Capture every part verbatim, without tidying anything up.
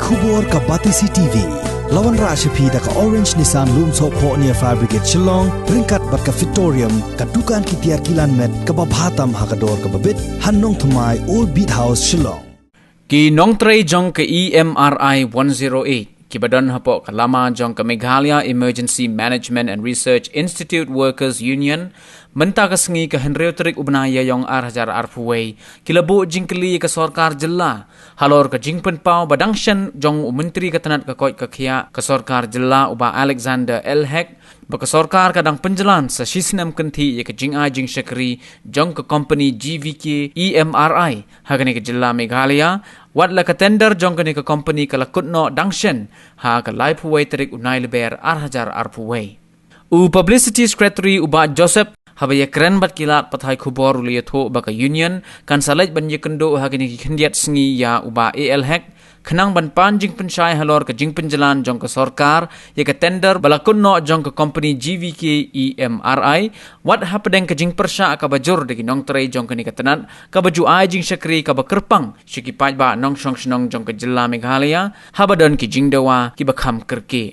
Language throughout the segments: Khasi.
Khubor ka Batesi T V. La wanrah sha phi da ka Orange Nissan Lumsohphoh near Fire Brigade Shillong, ryngkat bad ka Fitorium, ka dukan ki tiar kilan met kaba bha tam ha ka dor kaba bit, ha Nongthymmai, Old Beat House, Shillong. Ki nongtrei jong ka E M R I one zero eight, kiba don hapoh ka lama jong ka Meghalaya Emergency Management and Research Institute Workers Union, mynta ka sngi ka hynriew tarik u bnai Ïaïong ar hajar arphew wei, ki la buh jingkylli ïa ka sorkar jylla halor ka jingpynpaw ba dang shen jong u Myntri ka tnat ka koit ka khiah ka sorkar jylla, u Bah Alexander L Hek, ba ka sorkar ka dang pynjlan sa shisnem kynthih ïa ka jingai jingshakri jong ka kompani G V K E M R I ha kane ka jylla Meghalaya, wat la ka tender jong kane ka kompani ka la kut noh dang shen ha ka laiphew wei tarik u Naiïalam ar hajar arphew wei. U Publicity Secretary u Bah Joseph, haba ïakren bad ki lad pathai khubor, u la ïathuh ba ka Union kan sa leit ban ïakynduh ha kine ki khyndiat sngi ïa u Bah A L Hek, khnang ban pan jingpynshai halor ka jingpynjlan jong ka sorkar ïa ka tender ba la kut noh jong ka kompani G V K E M R I, wat hapdeng ka jingpyrshah kaba jur da ki nongtrei jong kane ka tnat, kaba ju ai jingshakri kaba kyrpang sha ki paidbah nongshong shnong jong ka jylla Meghalaya, haba don ki jingdawa kiba kham kyrkieh.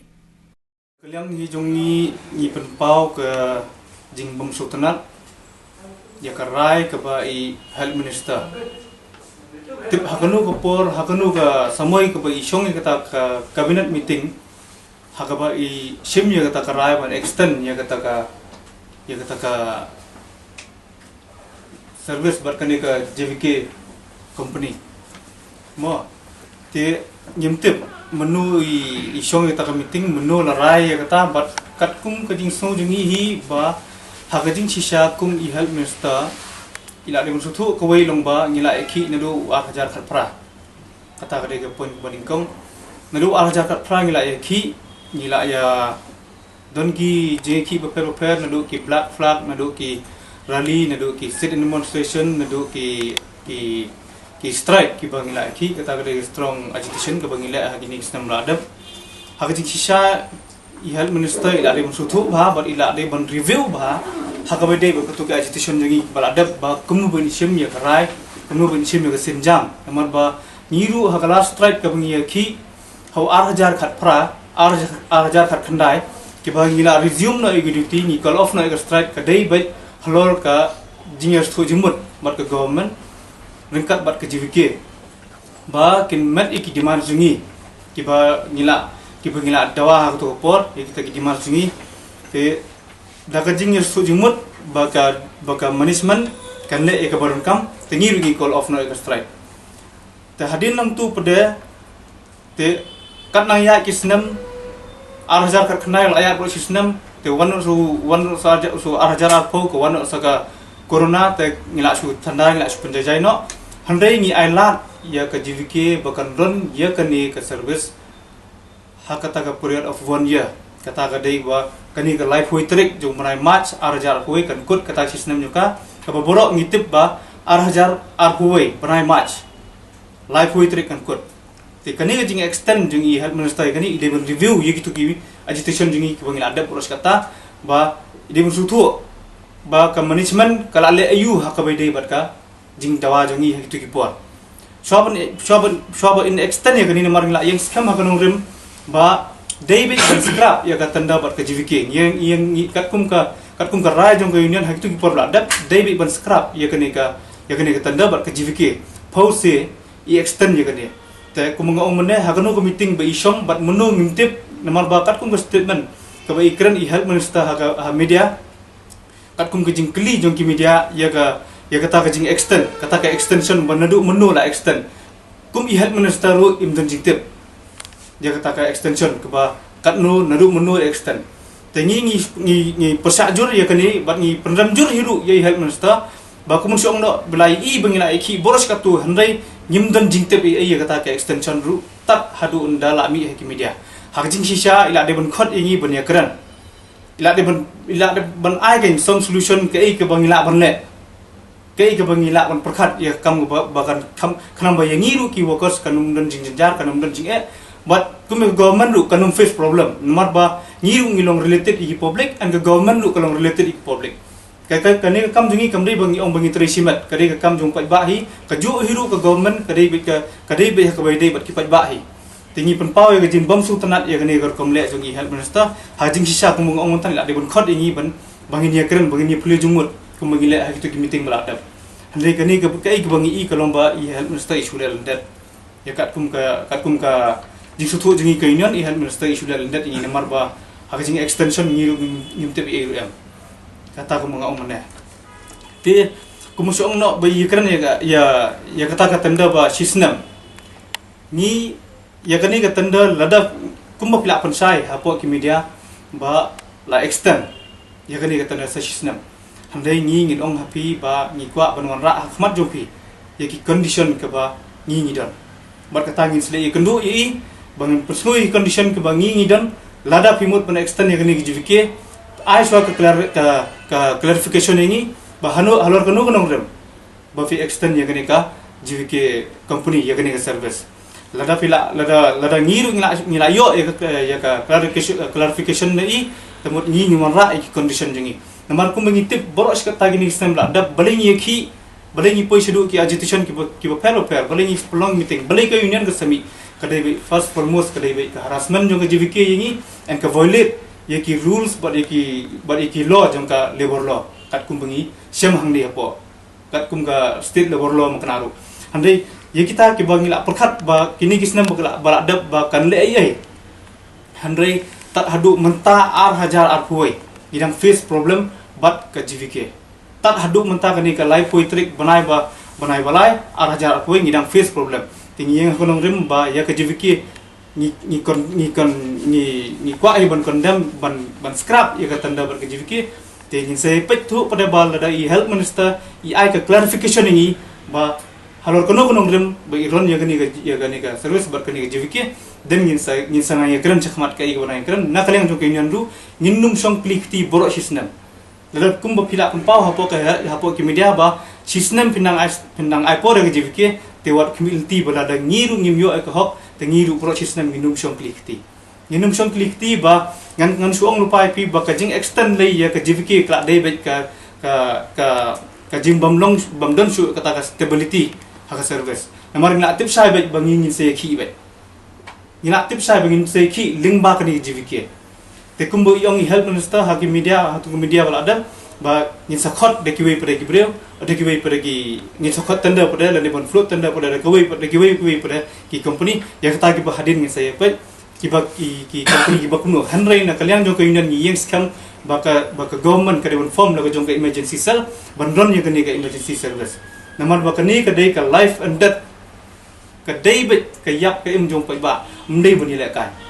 Ka liang hi jong ngi, ngi pynpaw ka jingbymsngewtynnat ïa ka rai kaba i Health Minister. Tip ha kano ka por, ha kano ka samoi kaba i shong ïa kata ka cabinet meeting, ha kaba i shim ïa kata ka rai ban extend ïa kata ka, ïa kata ka service bad kane ka G V K company. Mo, te ngim tip mynno i, i shong ïa kata ka meeting, mynno la rai ïa kata, bad katkum ka jingsngew jong ngi hi ba ha ka jingshisha kum i Health Minister, i la dei ban sngewthuh kawei long ba ngi la ïakhih naduh u ar hajar khatphra. Kata ka dei ka point ba nyngkong. Naduh ar hajar khatphra ngi la ïakhih, ngi la ïa don ki jingïakhih bapher bapher, naduh ki black flag, naduh ki rally, naduh ki sit-in demonstration, naduh ki, ki, ki strike kiba ngi la ïakhih. Kata ka dei strong agitation kaba ngi leh ha kine ki snem ba la dep. Ha ka jingshisha i Health Minister i la dei ban sngewthuh bha bad i la dei ban review bha ha kaba dei bad kato ka agitation jong ngi ba la dep, ba kumno ban shim ïa ka rai, kumno ban shim ïa ka sienjam. Namar ba ngi ruh ha ka last strike kaba ngi ïakhih ha u ar hajar khatphra, ar hajar, ar hajar khatkhyndai, kiba ngi la resume noh ïa ka duty, ngi call off noh ïa ka strike, ka dei beit halor ka jingïasngewthuh jingmut bad ka government ryngkat bad ka G V K ba kin met ïa ki demand jong ngi kiba ngi la, kiba ngi la dawa ha kato ka por, ïa kita ki demand jong ngi. Te da ka jingïasngewthuh jingmut ba ka, ba ka management kan leh ïa kaba donkam, te ngi ruh ngi call off noh ïa ka strike. Te hadien nangtu pat de, te kat nang ïaid ki snem, ar hajar khatkhyndai la ïaid baroh shi snem, te wan noh shu, wan noh shu ar hajar, shu ar hajar arphew ka wan noh sa ka corona, te ngi la shu thandai, ngi la shu pynjaijai noh. Hynrei ngi ailad ïa ka G V K ba kan don ïa kane ka service ha kata ka period of one year. Kata ka dei ba kane ka laiphew wei tarik jong u bnai March ar hajar arphew wei kan kut kata shi snem jong ka, kaba baroh ngi tip ba ar hajar arphew wei bnai March laiphew wei tarik kan kut. Te kane ka jing extend jong i Health Minister, kane i dei ban review ïa kito ki agitation jong ngi kiba ngi la dep baroh shi katta, ba i dei ban sngewthuh ba ka management ka la leh aiu ha kaba ïadei bad ka jingdawa jong ngi ha kito ki por. Shuwa ban, shuwa ban, shuwa ban in extend ïa kane namar ngi la ïeng skhem ha ka nongrim ba dei beit ban scrap ïa ka tender bad ka G V K. Ngi ïeng, ïeng, ngi katkum ka, katkum ka rai jong ka union ha kito ki por ba la dep, dei beit ban scrap ïa kane ka, ïa kane ka tender bad ka G V K. Phew se i extend ïa kane. Te kumba nga ong mynne, ha kano ka meeting ba i shong bad mynno ngim tip, namar ba katkum ka statement kaba i kren i Health Minister ha ka, ha media, katkum ka jingkylli jong ki media ïa ka, ïa kata ka jing extend, kata ka extension ba naduh mynno la extend. Kum i Health Minister ruh im don jingtip ïa kata ka extension kaba katno, naduh mynno la extend. Te ngi, ngi, ngi, ngi pyrshah jur ïa kane bad ngi pynrem jur hi ruh ïa i Health Minister ba kumno shu ong noh ba la i ba ngi la ïakhih baroh shi katta, hynrei ngim don jingtip ei ei ïa kata ka extension ruh tad haduh ynda la mih ha ki media. Ha ka jingshisha i la dei ban khot ïa ngi ban ïakren. I la dei ban, i la dei ban ai ka song solution kaei kaba ngi lah ban leh. Kaei kaba ngi lah ban pyrkhat ïa ka kam ba, ba kan kham, khnang ba ïa ngi ruh ki workers kan ym don jingjynjar, kan ym don jingeh. Bad kum ïa ka government ruh kan ym face problem. Namar ba ngi ruh ngi long related ïa ki public, and ka government ruh ka long related ïa ki public. Ka, ka, kane ka kam jong ngi kam dei ba ngi ong ba ngi trei shimet, ka dei ka kam jong paidbah hi, kajuh hi ruh ka government, ka dei beit ka, ka dei beit ha kaba ïadei bad ki paidbah hi. Te ngi pynpaw ïa ka jingbym sngewtynnat ïa kane ka rukom leh jong i Health Minister. Ha jingshisha kumba nga ong mynta, la dei ban khot ïa ngi ban, ba ngin ïakren, ba ngin ïaphylliew jingmut kumba ngi leh ha kito ki meeting ba la dep. Hynrei kane ka, kaei kaba ngi i ka long ba i Health Minister i shu leh lyndet. Ïa katkum ka, katkum ka jingsngewthuh jong ngi ka union, i Health Minister i shu leh lyndet ïa ngi namar ba ha ka jing extension ngi ruh ngim, ngim tip ei ruh em. Kata kumba nga ong mynne. Te kumba shu ong noh ba ïakren ïa ka, ïa, ïa kata ka tender ba shisnem. Ngi, ïa kane ka tender lada kumba phi la pynshai hapoh ki media ba la extend ïa kane ka tender sa shisnem. Hynrei ngi ngin ong ha phi ba ngi kwah ban wanrah ha khmat jong phi ïa ki condition kaba ngi ngi don. Bad kata ngin sa leh ïakynduh ïa i ba ngin pynsngew ïa ki condition kaba ngi ngi don. Lada phi mut ban extend ïa kane ka G V K, ai shuwa ka clar-, ka, ka clarification ïa ngi ba hano, halor kano ka nongrim ba phi extend ïa kane ka G V K company ïa kane ka service. Lada phi la, lada, lada ngi ruh ngi la, ngi la ïoh ïa ka, ïa ka clarification, clarification na i, te mut ngi ngi wanrah ïa ki condition jong ngi. Namar kumba ngi tip baroh shi katta kine ki snem la dep, balei ngi ïakhih, balei ngi poi shaduh ki agitation kiba, kiba pher ba pher, balei ngi pynlong meeting, balei ka union ka sa mih, ka dei beit first foremost, ka dei beit ka harassment jong ka G V K ïa ngi, and ka violate ïa ki rules bad ïa ki, bad ïa ki law jong ka labour law, katkum ba ngi shem hangne hapoh. Katkum ka state labour law mynta ruh. Hynrei ïa kita kiba ngi la pyrkhat ba kine ki snem ba la, ba la dep ba kan leh ei ei. Hynrei tad haduh mynta ar hajar arphew wei ngi dang face problem bad ka G V K. Tad haduh mynta kane ka laiphew tarik bnai ba, bnai ba lai, ar hajar arphew wei ngi dang face problem. Te ngi ïeng ha ka nongrim ba ïa ka G V K ngi, ngi kon, ngi kon, ngi, ngi kwah hi ban condemn, ban, ban scrap ïa ka tender bad ka G V K. Te ngin sa peit thuh pat ba lada i Health Minister i ai ka clarification ïa ngi ba halor kano ka nongrim ba i run ïa kane ka, ïa kane ka service bad kane ka G V K. Then ngin sa, ngin sa nang ïakren shakhmat kaei kaba nang ïakren. Na ka liang jong ka union ruh ngin nym shong kli kti baroh shisnem. Lada kumba phi la pynpaw hapoh ka, hapoh ki media ba shisnem phin nang ai, phin nang ai por ïa ka G V K, te wat khmih lynti ba lada ngi ruh ngim ïoh ïa ka hok, te ngi ruh baroh shisnem ngin nym shong kli kti. Ngin nym shong kli kti ba ngan, ngan shu ong lypa ïa phi ba ka jing extend lei ïa ka G V K ka la dei beit ka, ka, ka, ka jingbym long, bym don shuh kata ka stability ha ka service. Namar ngi la tip shai beit ba ngi ngin sa ïakhih beit. Ngi la tip shai ba ngin sa ïakhih lyngba kane ka G V K. Te kumba i ong i Health Minister ha ki media, ha tu ki media ba la dep, ba ngin sa khot da kiwei pat de ki briew, da kiwei pat de ki, ngin sa khot tender pat de, lane ban float tender pat de, da kiwei pat de, kiwei, kiwei pat de ki company, ïa kata kiba hadien ngin sa ïa peit, kiba ki, ki company kiba kumno. Hynrei na ka liang jong ka union ngi ïeng skhem ba ka, ba ka government ka dei ban form la ka jong ka emergency cell ban run ïa kane ka emergency service. Namar ba kane ka dei ka life and death, ka dei beit ka ïap ka im jong paidbah, ym dei ban ïalehkai.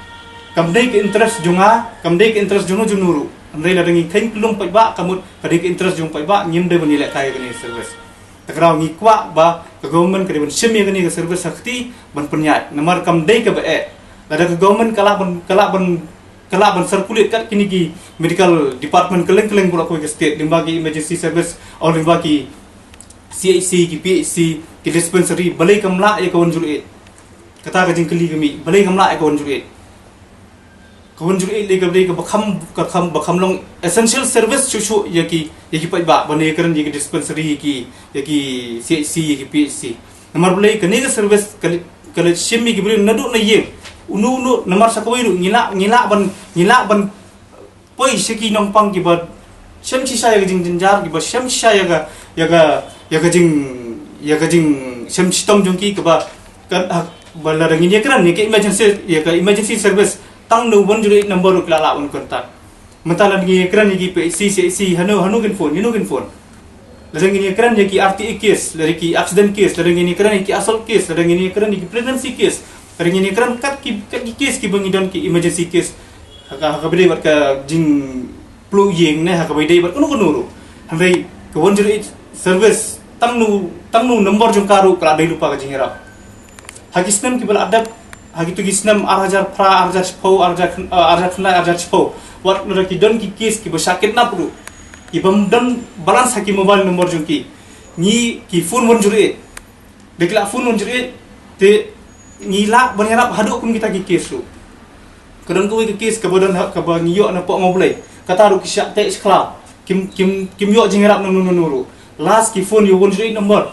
Kam dei ka interest jong nga, kam dei ka interest jong no jong no ruh. Hynrei lada ngi kheiñ kyllum paidbah, ka mut ka dei ka interest jong paidbah, ngim dei ban ïalehkai ïa kane ka service. Te kynmaw ngi kwah ba ka government ka dei ban shim ïa kane ka service ha kti ban pynïaid. Namar kam dei kaba eh. Lada ka government ka lah ban, ka lah ban, ka lah ban circulate kat kine ki medical department kylleng kylleng baroh kawei ka state, lyngba ki emergency service, o lyngba ki C H C, ki P H C, ki dispensary, balei kam lah ïa ka one zero eight? Kata ka jingkylli ka mih, balei kam lah ïa ka one zero eight? Ka one zero eight lei ka dei kaba kham, ka kham, ba kham long essential service shuh shuh ïa ki, ïa ki paidbah, ban ïakren ïa ki dispensary, ïa ki, ïa ki C H C, ïa ki P H C. Namar balei kane ka service ka leit, ka leit shim ïa ki briew naduh na ïing. Uno uno, namar sa kawei ruh ngi lah, ngi lah ban, ngi lah ban poi sha ki nongpang kiba shem shisha ïa ka jingjynjar, kiba shem shisha ïa ka, ïa ka, ïa ka jing, ïa ka jingshem shitom jong ki, kaba, ka, ha, ba lada ngin ïakren ïa ka emergency, ïa ka emergency service, tang na one zero eight number ruh ki la lah ban contact. Mynta lada ngin ïakren ïa ki P H C, C H C, hano, hano kin phone, hano kin phone. Lada ngin ïakren ïa ki R T A case, lada ki accident case, lada ngin ïakren ïa ki assault case, lada ngin ïakren ïa ki pregnancy case, lada ngin ïakren kat ki, kat ki case kiba ngi don ki emergency case. Ha ka, ha kaba dei bad ka jingpluh ïing ne ha kaba dei bad kano kano ruh. Hynrei ka one zero eight service tang na, tang na number jong ka ruh ka la dei lypa ka jingïarap. Ha ki snem kiba la dep, ha kito ki snem ar hajar phra, ar hajar shiphew, ar hajar khyndai, ar hajar shiphew, wat lada ki don ki case kiba shah kidnap ruh, kibym don balance ha ki mobile number jong ki, ngi, ki phone one zero eight. Da ki la phone one zero eight, te ngi lah ban ïarap haduh kum kita ki case ruh. Ka don kawei ka case kaba don ha, kaba ngi ïoh na Pohmawblei. Kata ruh ki shah teh shakla, kim, kim, kim ïoh jingïarap na uno uno ruh. Last ki phone ïa one zero eight number.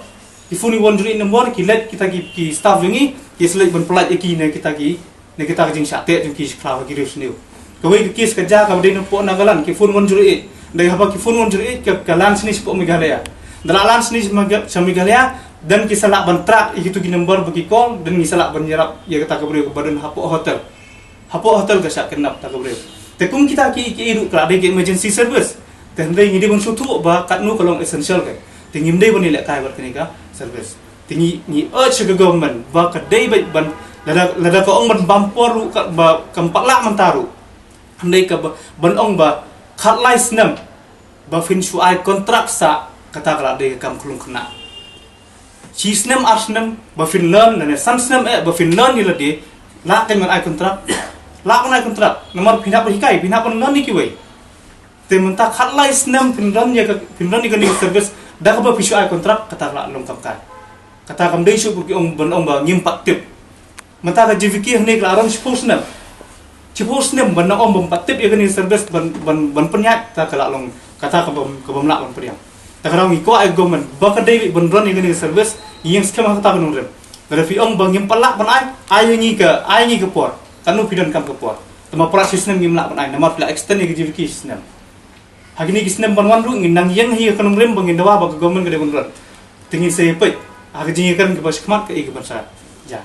Ki phone ïa one zero eight number, ki leit kita ki, ki staff jong ngi, ki sa leit ban pyllait ïa ki na kita ki Na kita ka jingshah teh jong ki sha khlaw ha ki riew sniew. Kawei ka case ka jia kaba dei napoh Nagaland, ki phone one zero eight. Dei haba ki phone one zero eight ka, ka lan shane shapoh Meghalaya. Da la lan shane sha Megha-, sha Meghalaya, don ki sa lah ban track ïa kito ki number ba ki call, don ki sa lah ban ïarap ïa kata ka briew kaba don hapoh hotel. Hapoh hotel ka shah kidnap kata ka briew. Te kum kita ki, ki ruh ka la dei ki emergency service. Te hynrei ngi dei ban sngewthuh ba katno ka long essential ka. Te ngim dei ban ïalehkai bad kane ka service. Te ngi, ngi urge sha ka government ba ka dei beit ban, lada, lada ka ong ban bam por ruh ka, ba kam pat lah mynta ruh. Hynrei ka ba, ban ong ba khatlai snem ba phin shu ai contract sah, kata ka la dei ka kam khlung khynnah. Shi snem ar snem ba phin learn, lane san snem eh ba phin learn ïa lade, lah kan ban ai contract. Lah ban ai contract. Namar phin hap ban hikai, phin hap ban learn ïa kiwei. Te mynta khatlai snem phin run ïa ka, phin run ïa kane ka service da kaba phi shu ai contract, kata ka la long kam kai. Kata kam dei shuh ba ki ong, ban ong ba ngim pat tip. Mynta ka J V K hangne ka la run shiphew snem. Shiphew snem ban ong bym pat tip ïa kane ka service ban, ban, ban pynïaid, kata ka la long, kata ka bym, ka bym lah ban pdiang. Te ka daw ngi kwah ïa ka government ba ka dei ban run ïa kane ka service, ngi ïeng skhem ha kata ka nongrim. Lada phi ong ba ngim pat lah ban ai, ai ïa ngi ka, ai ïa ngi ka por. Katno phi donkam ka por? Te ma pra shi snem ngim lah ban ai, namar phi la extend ïa ka J V K shi snem. Ha kine ki snem ban wan ruh ngin nang ïeng hi ha ka nongrim ba ngin dawa ba ka government ka dei ban run. Te ngin sa ïa peit ha ka jingïakren kaba shakhmat kaei kaban sa jia.